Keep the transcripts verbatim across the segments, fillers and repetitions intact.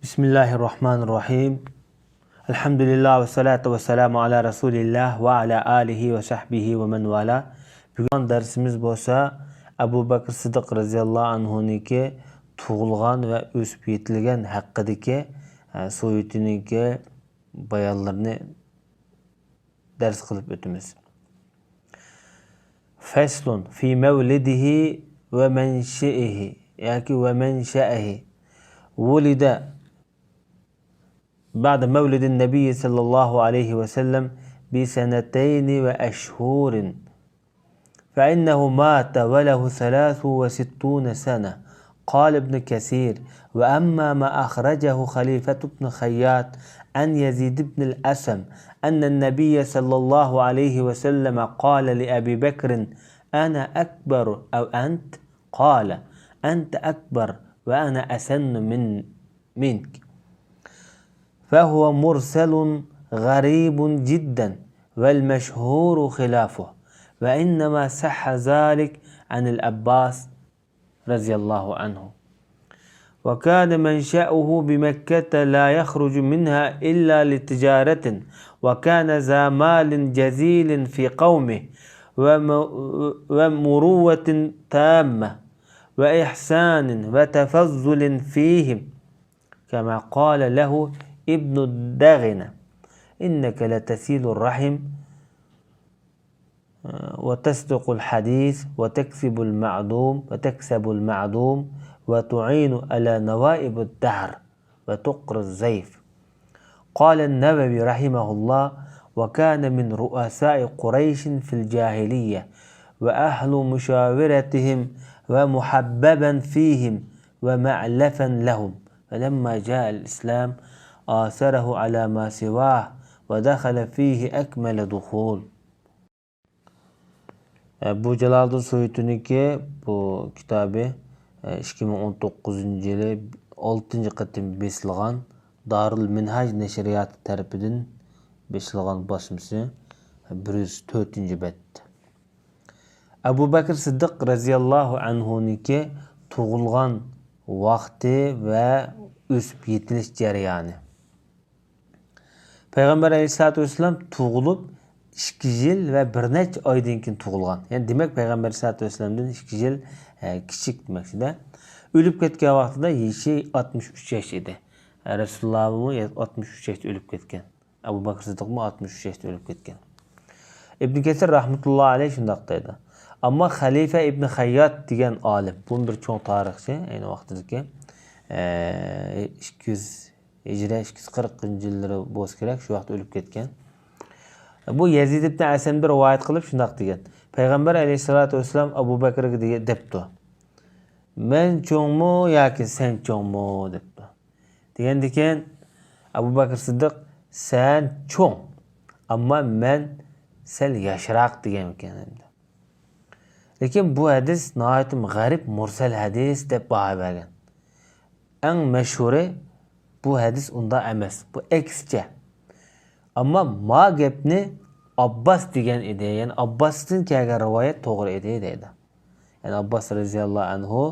بىسمىللاھىررەھمانىررەھىم. ئەلھەمدۇلىللاھ ۋەسسالاتۇ ۋەسسالامۇ ئالا رەسۇلىللاھ ۋە ئالا ئالىھى ۋە سەھبىھى ۋە مەن ۋالا. بۈگۈن دەرسىمىز بولسا ئەبۇ بەكرى سىددىق رەزىياللاھۇ ئەنھۇنىڭكى تۇغۇلغان ۋە ئۆسۈپ يېتىلگەن ھەققىدىكى، ئە، سۆھبىتىنىڭكى بايانلىرىنى دەرس قىلىپ ئۆتىمىز. فصل في مولده ومنشئه ياكى ومنشأه. ولد بعد مولد النبي صلى الله عليه وسلم بسنتين وأشهر، فإنه مات وله ثلاث وستون سنة. قال ابن كثير: وأما ما أخرجه خليفة بن خياط عن يزيد بن الأسم أن النبي صلى الله عليه وسلم قال لأبي بكر: أنا أكبر أو أنت؟ قال: أنت أكبر وأنا أسن من، منك. فهو مرسل غريب جدا، والمشهور خلافه، وإنما صح ذلك عن العباس رضي الله عنه. وكان منشأه بمكة لا يخرج منها إلا لتجارة، وكان ذا مال جزيل في قومه، وم-، ومروة تامة، وإحسان وتفضل فيهم، كما قال له ابن الدغنة: إنك لتصل الرحم، وتصدق الحديث، وتكسب المعدوم، وتكسب المعدوم، وتعين على نوائب الدهر، وتقري الضيف. قال النووي رحمه الله: وكان من رؤساء قريش في الجاهلية، وأهل مشاورتهم، ومحببا فيهم، ومألفا لهم، فلما جاء الإسلام آثره على ما سواه، ودخل فيه أكمل دخول. ئە، بۇ جالالىدىن سۇيۇتىنىڭكى بۇ كىتابى، ئە، ئىككى مىڭ ئون توققۇزىنچى يىلى ئالتىنچى قېتىم بېسىلغان دارۇل مىنھاج نەشرىياتى تەرىپىدىن بېسىلغان باسمىسى، بىر يۈز تۆتىنچى بەت. ئەبۇ بەكرى سىددىق رەزىياللاھۇ ئەنھۇنىڭكى تۇغۇلغان ۋاقتى ۋە ئۆسۈپ يېتىلىش جەريانى. پەيغەمبەر ئەلەيھىسسالاتۇ ۋەسسالام تۇغۇلۇپ ئىككى يىل ۋە بىر نەچچە ئايدىن كېيىن تۇغۇلغان. يەنى دېمەك، پەيغەمبەر ئەلەيھىسسالاتۇ ۋەسسالامدىن ئىككى يىل، ئە، كىچىك دېمەكچىدە. ئۆلۈپ كەتكەن ۋاقتىدا يېشى ئاتمىش ئۈچ ياش ئىدى. رەسۇلۇللاھمۇ ئاتمىش ئۈچ ياشتا ئۆلۈپ كەتكەن. ئەبۇ بەكرى سىددىقمۇ ئاتمىش ئۈچ ياشتا ئۆلۈپ كەتكەن. ئىبن كەسىر رەھمەتۇللاھى ئەلەيھ شۇنداق دەيدۇ. ئەمما خەلىپە ئىبن خەييات دېگەن ئالىم، بۇمۇ بىر چوڭ تارىخچى، ئەينى ۋاقتىدىكى، ئە، ئىككى يۈز ھىجرە ئىككى يۈز قىرىقىنچى يىللىرى بولسا كېرەك، شۇ ۋاقىتتا ئۆلۈپ كەتكەن. بۇ يەزىد ئىبن ئەسەمدىن رىۋايەت قىلىپ شۇنداق دېگەن: پەيغەمبەر ئەلەيھىسسالاتۇ ۋەسسالام ئەبۇ بەكرىگە دېگە-، دەپتۇ: «مەن چوڭمۇ ياكى سەن چوڭمۇ؟» دەپتۇ. دېگەندىكىن ئەبۇ بەكرى سىددىق: «سەن چوڭ، ئەمما مەن سەل ياشراق» دېگەنكەن ئەمدى. لېكىن بۇ ھەدىس ناھايىتى غەرىب، مۇرسەل ھەدىس دەپ باھا بەرگەن. ئەڭ مەشھۇرى بۇ ھەدىس ئۇنداق ئەمەس، بۇ ئەكسىچە. ئەمما ما گەپنى ئابباس دېگەن ئىدى، يەنى ئابباستىن كەلگەن رىۋايەت توغرا ئىدى دەيدۇ. يەنى ئابباس رەزىياللاھۇ ئەنھۇ،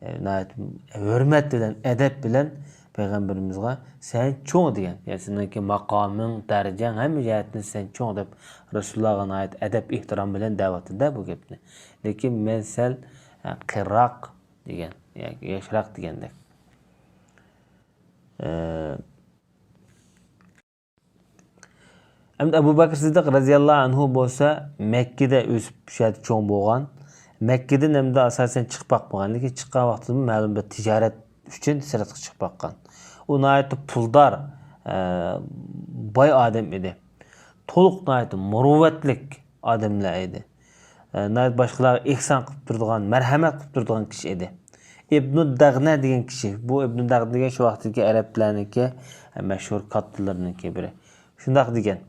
ئە، ناھايىتى ھۆرمەت بىلەن، ئەدەپ بىلەن پەيغەمبىرىمىزغا «سەن چوڭ» دېگەن، يەنى سېنىڭكى ماقامىڭ، دەرىجەڭ ھەممە جەھەتتىن سەن چوڭ دەپ رەسۇلۇللاھقا ناھايىتى ئەدەپ، ئېھتىرام بىلەن دەۋاتىدۇ بۇ گەپنى. لېكىن مەن سەل، ئە، قېرىراق دېگەن، ياكى ياشراق دېگەندەك. ئە، ئەمدى ئەبۇ بەكرى سىددىق رەزىياللاھۇ ئەنھۇ بولسا مەككىدە ئۆسۈپ، شۇ يەردە چوڭ بولغان. مەككىدىن ئەمدى ئاساسەن چىقىپ باقمىغان، لېكىن چىققان ۋاقتىدا مەلۇم بىر تىجارەت ئۈچۈن سىرتقا چىقىپ باققان. ئۇ ناھايىتى پۇلدار، ئە، باي ئادەم ئىدى. تولۇق ناھايىتى مۇرۇۋۋەتلىك ئادەملەر ئىدى. ئە، ناھايىتى باشقىلارغا ئېھسان قىلىپ تۇرىدىغان، مەرھەمەت قىلىپ تۇرىدىغان كىشى ئىدى. ئىبنۇ دەغنە دېگەن كىشى، بۇ ئىبنۇ دەغنە دېگەن شۇ ۋاقىتتىكى ئەرەبلەرنىڭكى مەشھۇر كاتتىلىرىنىڭكى بىرى. شۇنداق دېگەن.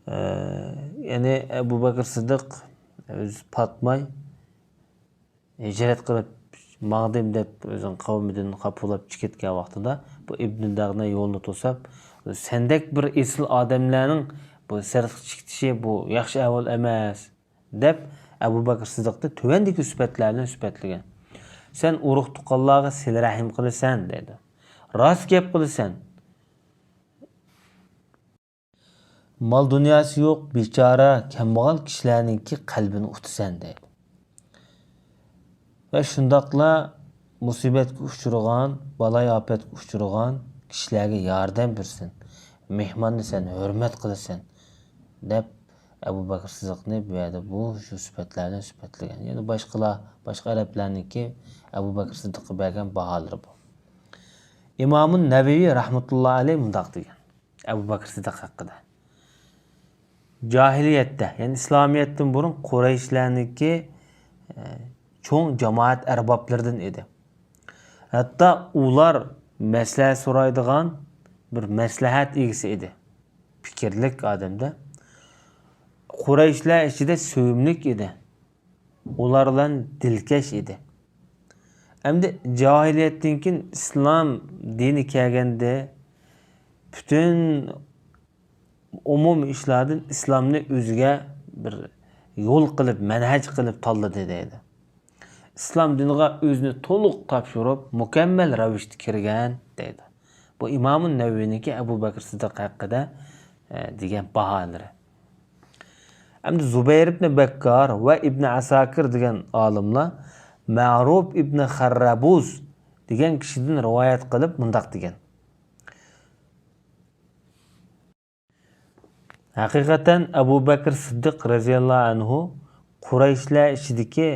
ئە، يەنى ئەبۇ بەكرى سىددىق ئۆزى پاتماي، ھىجرەت قىلىپ ماڭدىم دەپ، ئۆزىنىڭ قەۋمىدىن خاپا بولۇپ چىقىپ كەتكەن ۋاقتىدا، بۇ ئىبنى دەغنە يولنى توساپ، «سەندەك بىر ئېسىل ئادەملەرنىڭ بۇ سىرتقا چىقىشى، بۇ ياخشى ئەھۋال ئەمەس» دەپ، ئەبۇ بەكرى سىددىقنى تۆۋەندىكى سۈپەتلەر بىلەن سۈپەتلىگەن. «سەن ئۇرۇق-تۇغقانلارغا سىلە-رەھىم قىلىسەن» دەيدۇ. راست گەپ قىلىسەن. مال-دۇنياسى يوق، بىچارە، كەمبەغەل كىشىلەرنىڭكى قەلبىنى ئۇتىسەن دەيدۇ. ۋە شۇنداقلا مۇسىبەتكە ئۇچرىغان، بالايىئاپەتكە ئۇچرىغان كىشىلەرگە ياردەم بېرىسەن، مېھماننى سەن ھۆرمەت قىلىسەن، دەپ ئەبۇ بەكرى سىددىقنى بۇ يەردە بۇ شۇ سۈپەتلەر بىلەن سۈپەتلىگەن. يەنى باشقىلار، باشقا ئەرەبلەرنىڭكى ئەبۇ بەكرى سىددىققا بەرگەن باھالىرى بۇ. ئىمامۇن نەۋەۋى رەھمەتۇللاھى ئەلەيھ مۇنداق دېگەن ئەبۇ بەكرى سىددىق ھەققىدە. جاھىلىيەتتە، يەنى ئىسلامىيەتتىن بۇرۇن قۇرەيشلەرنىڭكى، ئە، چوڭ جامائەت ئەربابلىرىدىن ئىدى. ھەتتا ئۇلار مەسلىھەت سورايدىغان بىر مەسلىھەت ئىگىسى ئىدى. پىكىرلىك ئادەمدە. قۇرەيشلەر ئىچىدە سۆيۈملۈك ئىدى. ئۇلار بىلەن دىلكەش ئىدى. ئەمدى جاھىلىيەتتىن كېيىن ئىسلام دىنى كەلگەندە پۈتۈن ئومۇمىي ئىشلاردىن ئىسلامنى ئۆزىگە بىر يول قىلىپ، مەنھەج قىلىپ تاللىدى دەيدۇ. ئىسلام دىنىغا ئۆزىنى تولۇق تاپشۇرۇپ، مۇكەممەل رەۋىشتە كىرگەن دەيدۇ. بۇ ئىمامۇن نەۋەۋىنىڭكى ئەبۇ بەكرى سىددىق ھەققىدە، ئە، دېگەن باھالىرى. ئەمدى زۇبەير ئىبنى بەككار ۋە ئىبنى ئەساكىر دېگەن ئالىملار مەرۇپ ئىبنى خەررەبۇز دېگەن كىشىدىن رىۋايەت قىلىپ مۇنداق دېگەن. ھەقىقەتەن ئەبۇ بەكرى سىددىق رەزىياللاھۇ ئەنھۇ قۇرەيشلەر ئىچىدىكى،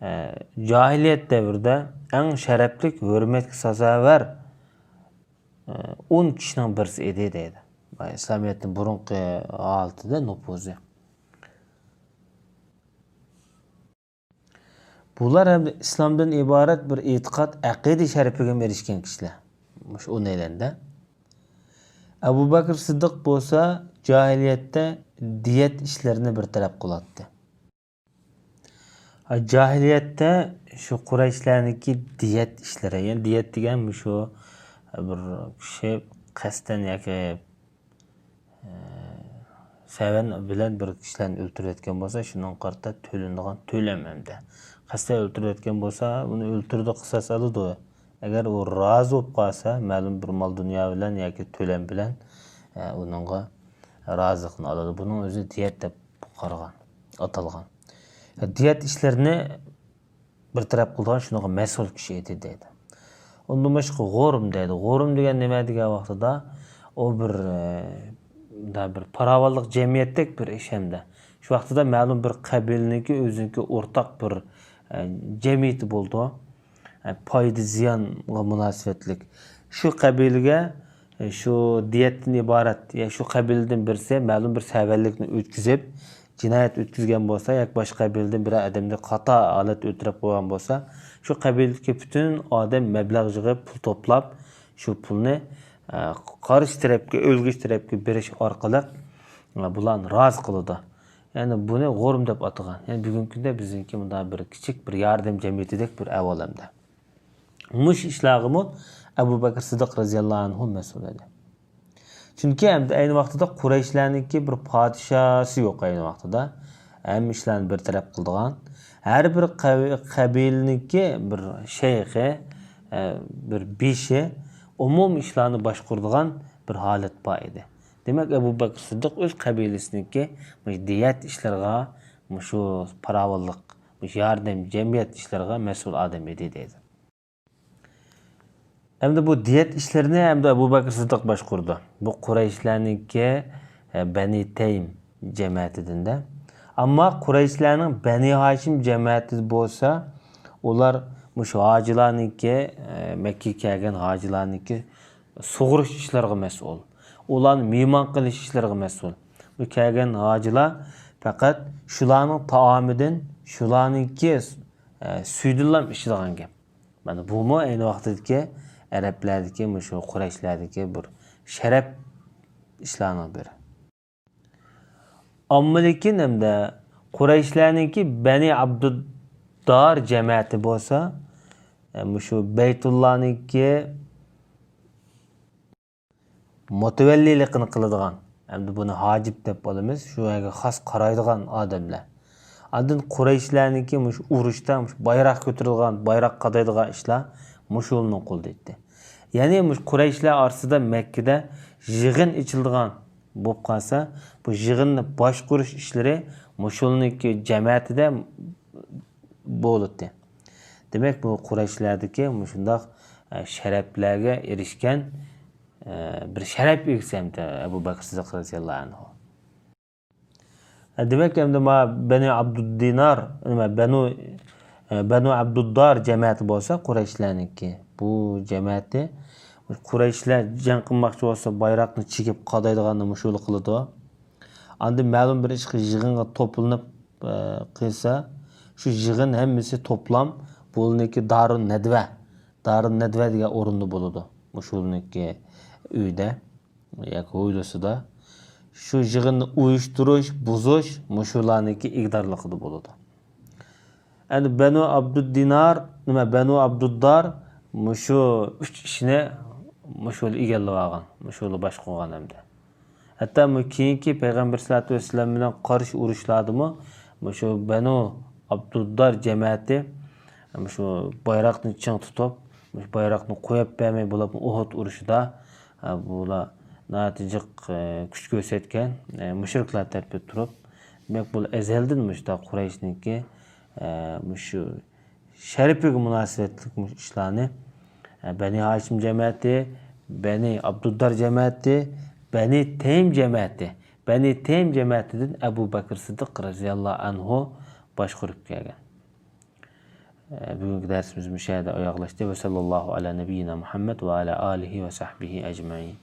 ئە، جاھىلىيەت دەۋرىدە ئەڭ شەرەپلىك، ھۆرمەتكە سازاۋەر، ئە، ئون كىشىنىڭ بىرسى ئىدى دەيدۇ. ئىسلامىيەتتىن بۇرۇنقى ھالىتىدە نوپۇزى. بۇلار ھەم ئىسلامدىن ئىبارەت بىر ئېتىقاد، ئەقىدە شەرىپىگىمۇ ئېرىشكەن كىشىلەر. مۇشۇ ئون ئەيلەندە. ئەبۇ بەكرى سىددىق بولسا جاھىلىيەتتە دىيەت ئىشلىرىنى بىر تەرەپ قىلاتتى. ھا، جاھىلىيەتتە شۇ قۇرەيشلەرنىڭكى دىيەت ئىشلىرى، يەنى دىيەت دېگەن مۇشۇ بىر كىشى قەستەن ياكى سەۋەن بىلەن بىر كىشىلەرنى ئۆلتۈرۈۋەتكەن بولسا، شۇنىڭغا قارىتا تۆلىنىدىغان تۆلەم ھەمدە. قەستەن ئۆلتۈرۈۋەتكەن بولسا، ئۇنى ئۆلتۈردى، قىساس ئالىدۇ. ئەگەر ئۇ رازى بولۇپ قالسا، مەلۇم بىر مال-دۇنيا بىلەن ياكى تۆلەم بىلەن، ئە، ئۇنىڭغا رازىلىقنى ئالىدۇ. بۇنىڭ ئۆزى دىيەت دەپ قارىغان، ئاتالغان. دىيەت ئىشلىرىنى بىر تەرەپ قىلىدىغان شۇنىڭغا مەسئۇل كىشى ئىدى دەيدۇ. ئۇندىن باشقا غورم دەيدۇ. غورم دېگەن نېمە دېگەن ۋاقتىدا، ئۇ بىر، ئە، مۇنداق بىر پاراۋانلىق جەمئىيەتتەك بىر ئىش ھەمدە. شۇ ۋاقتىدا مەلۇم بىر قەبىلىنىڭكى ئۆزىنىڭكى ئورتاق بىر، ئە، جەمئىيىتى بولىدۇ. ئە، پايدا زىيانغا مۇناسىۋەتلىك. شۇ قەبىلىگە، ئە، شۇ دىيەتتىن ئىبارەت، يا شۇ قەبىلىدىن بىرسى مەلۇم بىر سەۋەنلىكنى ئۆتكۈزۈپ، جىنايەت ئۆتكۈزگەن بولسا ياكى باشقا قەبىلىدىن بىرەر ئادەمنى خاتا ھالەتتە ئۆلتۈرۈپ قويغان بولسا، شۇ قەبىلىدىكى پۈتۈن ئادەم مەبلەغ يىغىپ، پۇل توپلاپ، شۇ پۇلنى، ئە، قارشى تەرەپكە، ئۆلگۈچى تەرەپكە بېرىش ئارقىلىق، ئە، بۇلارنى رازى قىلىدۇ. يەنى بۇنى غورم دەپ ئاتىغان. يەنى بۈگۈنكى كۈندە بىزنىڭكى مۇنداق بىر كىچىك بىر ياردەم جەمئىيىتىدەك بىر ئەھۋال ئەمدى. مۇشۇ ئىشلارغىمۇ ئەبۇ بەكرى سىددىق رەزىياللاھۇ ئەنھۇ مەسئۇل ئىدى. چۈنكى ئەمدى ئەينى ۋاقتىدا قۇرەيشلەرنىڭكى بىر پادىشاسى يوق ئەينى ۋاقتىدا. ھەممە ئىشلارنى بىر تەرەپ قىلىدىغان. ھەر بىر قەبى-، قەبىلىنىڭكى بىر شەيخى، ئە، بىر بېشى ئومۇمىي ئىشلارنى باشقۇرىدىغان بىر ھالەت بار ئىدى. دېمەك، ئەبۇ بەكرى سىددىق ئۆز قەبىلىسىنىڭكى مۇشۇ دىيەت ئىشلىرىغا، مۇشۇ پاراۋانلىق، مۇشۇ ياردەم جەمئىيەت ئىشلىرىغا مەسئۇل ئادەم ئىدى دەيدۇ. ئەمدى بۇ دىيەت ئىشلىرىنى ئەمدى ئەبۇ بەكرى سىددىق باشقۇرىدۇ. بۇ قۇرەيشلەرنىڭكى، ئە، بەنى تەيم جەمەتىدىن-دە. ئەمما قۇرەيشلەرنىڭ بەنى ھاشىم جەمەتى بولسا، ئۇلار مۇشۇ ھاجىلارنىڭكى، ئە، مەككىگە كەلگەن ھاجىلارنىڭكى سۇغۇرۇش ئىشلىرىغا مەسئۇل. ئۇلارنى مېھمان قىلىش ئىشلىرىغا مەسئۇل. بۇ كەلگەن ھاجىلار پەقەت شۇلارنىڭ تائامىدىن، شۇلارنىڭكى، ئە، سۈيىدىنلا ئىچىدىغان گەپ. مانا بۇمۇ ئەينى ۋاقتىدىكى ئەرەبلەردىكى، مۇشۇ قۇرەيشلەردىكى بىر شەرەپ ئىشلارنىڭ بىرى. ئەمما لېكىن ھەمدە قۇرەيشلەرنىڭكى بەنى ئابدۇددار جەمەتى بولسا، مۇشۇ بەيتۇللانىڭكى مۇتەۋەللىلىقىنى قىلىدىغان، ئەمدى بۇنى ھاجىپ دەپ ئالىمىز، شۇ يەرگە خاس قارايدىغان ئادەملەر. ئاندىن قۇرەيشلەرنىڭكى مۇشۇ ئۇرۇشتا مۇشۇ بايراق كۆتۈرىدىغان، بايراق قادايدىغان ئىشلار مۇشۇلنىڭ قولىدا ئىدى. يەنى مۇشۇ قۇرەيشلەر ئارىسىدا مەككىدە يىغىن ئېچىلىدىغان بولۇپ قالسا، بۇ يىغىننى باشقۇرۇش ئىشلىرى مۇشۇلارنىڭكى جەمەتىدە بولىدۇ. دېمەك، بۇ قۇرەيشلەردىكى مۇشۇنداق، ئە، شەرەپلەرگە ئېرىشكەن، ئە، بىر شەرەپ ئىگىسى ھەمدە ئەبۇ بەكرى سىددىق رەزىياللاھۇ ئەنھۇ. دېمەك، ئەمدى ما بەنۇ ئابدۇددىنار، نېمە، بەنۇ، بەنۇ ئابدۇددار جەمەتى بولسا قۇرەيشلەرنىڭكى. بۇ جەمەتى قۇرەيشلەر جەڭ قىلماقچى بولسا بايراقنى چېكىپ قادايدىغاننى مۇشۇلا قىلىدۇ. ئاندىن مەلۇم بىر ئىشقا يىغىنغا توپلىنىپ، ئە، قىلسا، شۇ يىغىن ھەممىسى توپلام بۇلىنىڭكى دارۇن نەدۋە، دارۇن نەدۋە دېگەن ئورۇندا بولىدۇ. مۇشۇلىنىڭكى ئۆيدە ياكى ھويلىسىدا شۇ يىغىننى ئۇيۇشتۇرۇش، بۇزۇش مۇشۇلارنىڭكى ئىگىدارلىقىدا بولىدۇ. ئەمدى بەنۇ ئابدۇددىنار، نېمە، بەنۇ ئابدۇددار مۇشۇ ئۈچ ئىشنى مۇشۇلا ئىگىلەپ ئالغان، مۇشۇلا باشقۇرغان ئەمدى. ھەتتا بۇ كېيىنكى پەيغەمبەر سەللەللاھۇ ئەلەيھى ۋەسەللەم بىلەن قارشى ئۇرۇشلاردىمۇ مۇشۇ بەنۇ ئابدۇددار جەمەتى مۇشۇ بايراقنى چىڭ تۇتۇپ، مۇشۇ بايراقنى قويۇپ بەرمەي بولۇپمۇ ئۇھۇد ئۇرۇشىدا، ئە، بۇلار ناھايىتى جىق، ئە، كۈچ كۆرسەتكەن، ئە، مۇشرىكلار تەرىپىدە تۇرۇپ، دېمەك، بۇلار ئەزەلدىن مۇشۇنداق قۇرەيشنىڭكى، ئە، مۇشۇ شەرىپىگە مۇناسىۋەتلىك مۇشۇ ئىشلارنى، ئە، بەنى ھاشىم جەمەتى، بەنى ئابدۇددار جەمەتى، بەنى تەيم جەمەتى، بەنى تەيم جەمەتىدىن ئەبۇ بەكرى سىددىق رەزىياللاھۇ ئەنھۇ باشقۇرۇپ كەلگەن. ئە، بۈگۈنكى دەرسىمىز مۇشۇ يەردە ئاياغلاشتى. ۋە سەللەللاھۇ ئەلا نەبىييىنا مۇھەممەد ۋە ئەلا ئالىھى ۋە سەھبىھى ئەجمەئىن.